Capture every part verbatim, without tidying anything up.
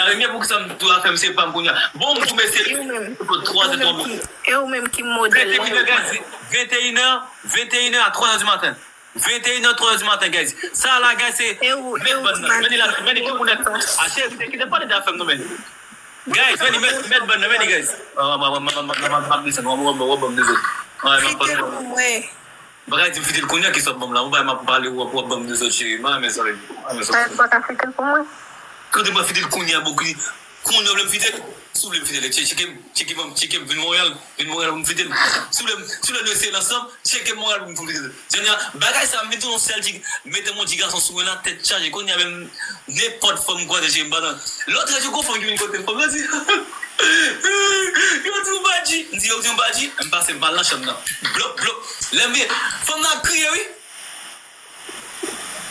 Premye pou ki sa m tou a fè m se pa m kounye a. Bon, m tou mesye. Twa zè tonbe. E ou menm ki modèl? Venteyin è, guys. Venteyin è, venteyin è a twa zè di maten. Venteyin è, twa zè di maten, guys. Sa la, guys, se mèt bann nan. Meni la, meni ki pou nèt. A cheri, kite pale de afè m non, meni. Guys, meni, mèt, mèt bann nan, meni, guys. M ap desann, w ap ban m dezòd. Fidèl pou mwen. Bagay di m fidèl kounye a ki sot ban m la. Ou bay m ap pale, w ap ban m dezòd, cheri. M renmen sa, baby. M renmen sa. Sa pa ka fidèl pou mwen. Kote mwen fidèl kounye a, bon, ki kounye a w vle m fidèl. Si w vle m fidèl, tcheke m, tcheke m, tcheke m, vin Monreyal, vin Monreyal pou m fidèl. Si w vle m, si w vle nou eseye l ansanm, tcheke m Monreyal pou m fidèl. Jodi a, bagay sa, m vin tou yon sèl ti, mete m yon ti gason sou mwen la, tèt chaje. Kounye a menm, nenpòt fanm m kwaze, cheri, m pa nan. Lòt jou, gon fanm ki vin kote m, fanm nan di, yo di w pa di. M di, yo di w pa di. M pase, m pral nan chanm nan. Blop, blop. Lè m vin, fanm nan ap kriye, wi.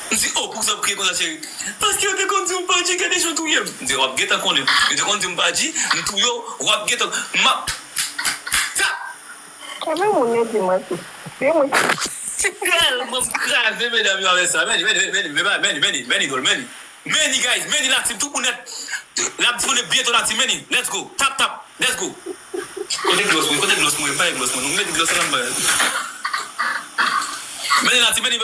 M di, oh, poukisa w ap kriye konsa, cheri? Paske yo te konn di w pa di, gade jan w touye m. M di, w ap gentan konnen. Yo te konn di m pa di, m touye w, w ap gentan, m ap, tap! Konbyen moun yo di manti? Se mwen ki. Tèlman m kraze medam yo avè sa. Meni, meni, meni, meni, meni, meni, meni, meni, guys, meni la team, tout moun nèt. L ap disponib byento la team, meni. Let's go. Tap, tap. Let's go. Kote glos mwen? Kote glos mwen? Pa gen glos mwen. Nou mete glos la m bay. Meni la team, meni.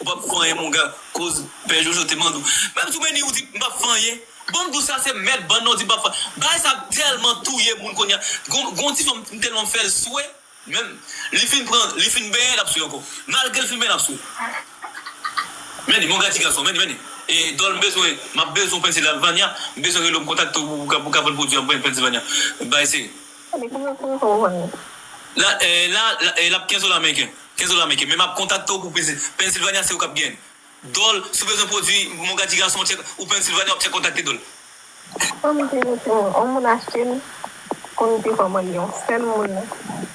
Ou p ap fè anyen, mon gars. Koz pè Jojo te mande w. Menm si w meni, ou di m p ap fè anyen. Bon, m di w sa se mèt bann nan, ou di m p ap fè. Bagay sa tèlman touye moun kounye a. Gon, gon ti fanm, m tèlman fè l swe. Menm, li fin pran, li fin benyen, l ap swe ankò. Malgre l fin benyen, l ap swe. Meni, mon gars, ti gason, meni, meni. E, Dòl, m bezwen, m ap bezwen Pennsylvania, m bezwen rele w, m kontakte w pou, pou, pou ka vann pwodui an Pennsylvania. Bay se. Kote, konbyen, konbyen kòb ou vann li? La, eh, la, la, eh, l ap kenz dola ameriken. Kenz dola ameriken. Men m ap kontakte w pou Pennsy-, Pennsylvania, se ou k ap genyen. Dòl, si w bezwen pwodui, mon gars, ti gason, tchèk, ou Pennsylvania, w ap tchèk kontakte Dòl. Fanm ki rete moun, yon moun achte l, konn te kòmande yon sèl moun.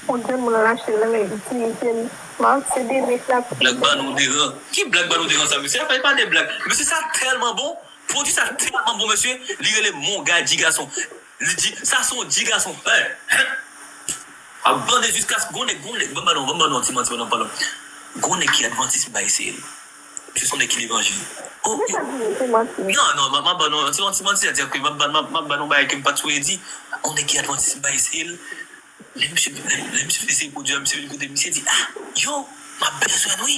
Yon sèl moun al achte l, nan men itilite l. M ap se de nèg la. Blag ba nou deran. Ki blag ba nou deran sa, mesye? Afè pa de blag. Mesye, sa tèlman bon. Pwodui sa tèlman bon, mesye. Li rele Mon Gars Di Gason. Li di, sa se yon Di Gason. Hey, hey. Ap bande jiskaske gon nèg, gon nèg, ban m ba nou, ban m ba nou yon ti manti pandan m pale. Gon nèg ki advantis, m pa eseye l. Se son nèg ki levanjil. Oh, yo. Non, non, m ap ba nou yon ti, yon ti manti, sètadi ke m ap ba, m ap, m ap ba nou bagay ke m pa t swete di. Yon nèg ki advantis, m pa eseye l. Lè misye, lè, lè misye fin eseye pwodui a, misye vin kote m, misye di, ah, yo, m ap bezwen l, wi.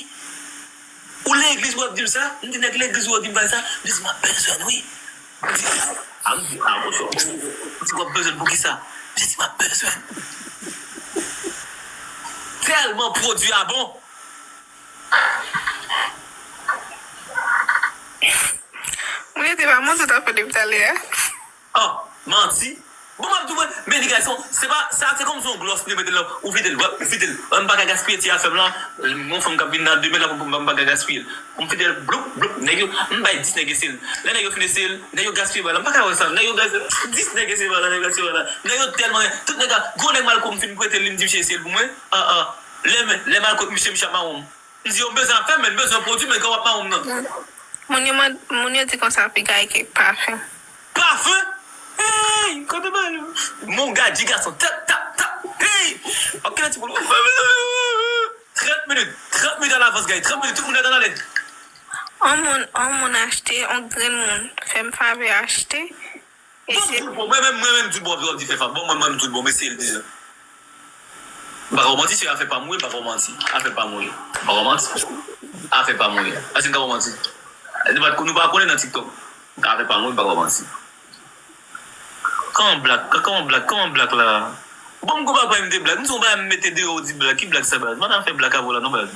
Ou legliz ou ap di m sa? M di nèg legliz ou ap di m bagay sa? Misye di, m ap bezwen l, wi. M di, ah, m di, ah, monchè, m di, w ap bezwen l pou ki sa? Misye di, m ap bezwen l. Tèlman pwodui a bon. Mwen te pa manti w t ap fè depi talè a. Oh, manti. Bon, m ap di w, men li gason, se pa, sa se kòm se yon glòs li mete la, ou vide l, w ap vide l. M pa ka gaspiye ti afè m lan, yon fanm k ap vin nan demen la, m pa ka gaspiye l. M vide l, bloup, bloup, nèg yo, m bay dis nèg eseye l. Lè nèg yo fin eseye l, nèg yo gaspiye bal la, m pa ka wè sa, nèg yo gaspiye, dis nèg eseye bal la, nèg yo gaspiye bal la. Nèg yo tèlman, tout nèg a, gon nèg Malco m fin prete li, m di misye eseye l pou mwen, ah, ah. Lè, lè Malco, misye, misye ap mawon m. M di yo, m bezwen afè, men m bezwen pwodui, men kòb ap mawon m nan. Moun yo mand-, moun yo di konsa pi kay ke pafen. Pafen? Hey, kote bal yo? Mon Gars Di Gason, tap, tap, tap. Hey! Ok, nan ti boul. Trant minit, trant minit alavans, guys. Trant minit, tout moun ap ale. On moun, on moun achte, on grenn moun fè m favè achte. Bon, m di l bon, mwen menm, mwen menm, m di l bon, w ap di fè fap. Bon, mwen menm, m di l bon, m eseye l deja. M pa ka w manti, se afè pa m wi, m pa ka w manti. Afè pa m wi. M pa ka w manti. Afè pa m wi. Èske m ka w manti? Nou pa, nou pa konnen nan TikTok. Afè pa m wi, m pa ka w manti. Kòman blak, kòman blak, kòman blak la? Bon, m gon bagay m de blak. M di w bagay m mete deyò, ou di blak. Ki blak sa, baz? Mwen ap fè blak avè w la, non, baz.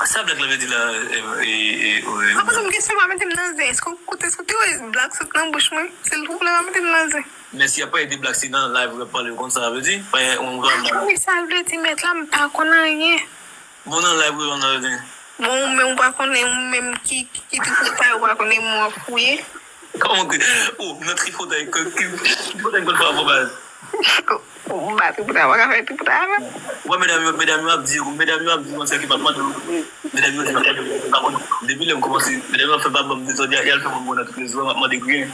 Sa blak la vle di la, e, e, e, e, Apa sa m gen se pa mete m nan zen? Èske w koute, èske w te wè blak sot nan bouch mwen? Se l ou vle pa mete m nan zen. Mèsi, apa e de blak se nan live w ap pale, ou konn sa sa vle di? Pa yon vag. Mwen sa vle di, mèt la, m pa konn anyen. Bon, nan live ou nan zen. Bon, ou menm ou pa konnen, ou menm ki, ki, ki te koute, ou pa konnen mwen fouye. Kòman ke, oh, nan tripotay, ki, ki, tripotay, konn fè avò baz. Ou pa tripotay, ou pa ka fè tripotay avè. Wè, medam yo, medam yo ap di, medam yo ap di, konsa ki pa mande, medam yo di, pa mande, depi lè m kòmanse, medam yo ap fè pa ban m dezòd, y a, y al fè moun bon nan tout rezo, m ap mande griyen.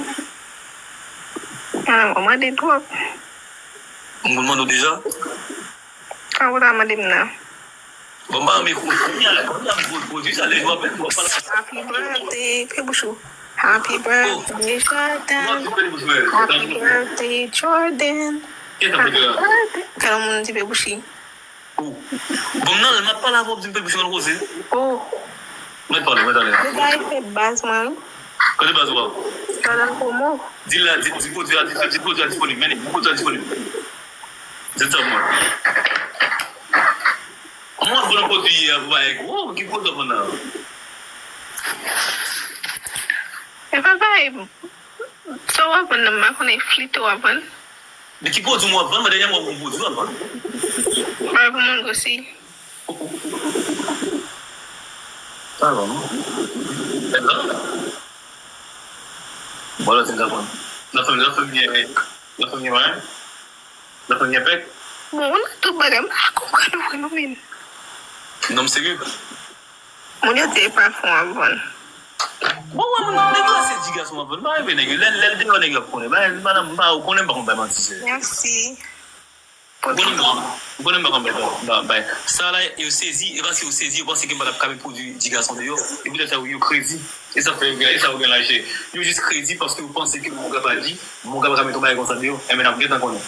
Ah, ou mande twòp. M konn mande w deja. Sa ou ta mande m nan? Bon, m pa renmen kout, kout, kout, kout, kout, sa, lè yo ap, yo ap pale. Api blan te, te bouch ou. Happy birthday, Jordan. Happy birthday, Jordan. Happy birthday. Kèl moun tipe bouchi? Ou. Bon, nan, m ap pale avè w, di m tipe bouchi nan koze. Ou. Mwen pale, mwen pale. Ou bay fè baz mwen, wi. Kote baz ou a? Jordan Promo. Di la, di, di pwodui a, di, di pwodui a disponib. Men, di pwodui a disponib. Di sa mwen. Kòman w ap vann pwodui a pou bagay gwo? Ki pwodui w ap vann la? E pa bagay. Sa w ap vann nan, m pa konnen, flite w ap vann? Men ki pwodui w ap vann? Mwen dènyèman w ap vann pwodui w ap vann. Bagay pou moun gwosi. Sa bon. Bon, la, se ta bon. La fanmi, la fanmi, la fanmi, la fanmi, pèk. Bon, ou nan tout bagay, m pa konprann ou vre non, men. Non, m serye. Moun yo di e pafon w ap vann. Bon, wè, moun nan nèg yo se di gason w ap vann. M pa reve nèg yo. Lè, lè l deyò, nèg yo ap konnen. Ba, ba, ba, ou konnen m pa konn bay manti, sè. Mèsi. Ou konnen m pa konn, ou konnen m pa konn bay, bay, bay. Sa la, yo sezi, e paske yo sezi, yo panse ke m pa t ap ka met pwodui di gason deyò. E poutèt sa, yo kredi. E sa fè yo gen, e sa yo gen lajè. Yo jis kredi paske yo panse ke moun ka pa di, moun ka pa ka met yon bagay konsa deyò. Enben, n ap gentan konnen.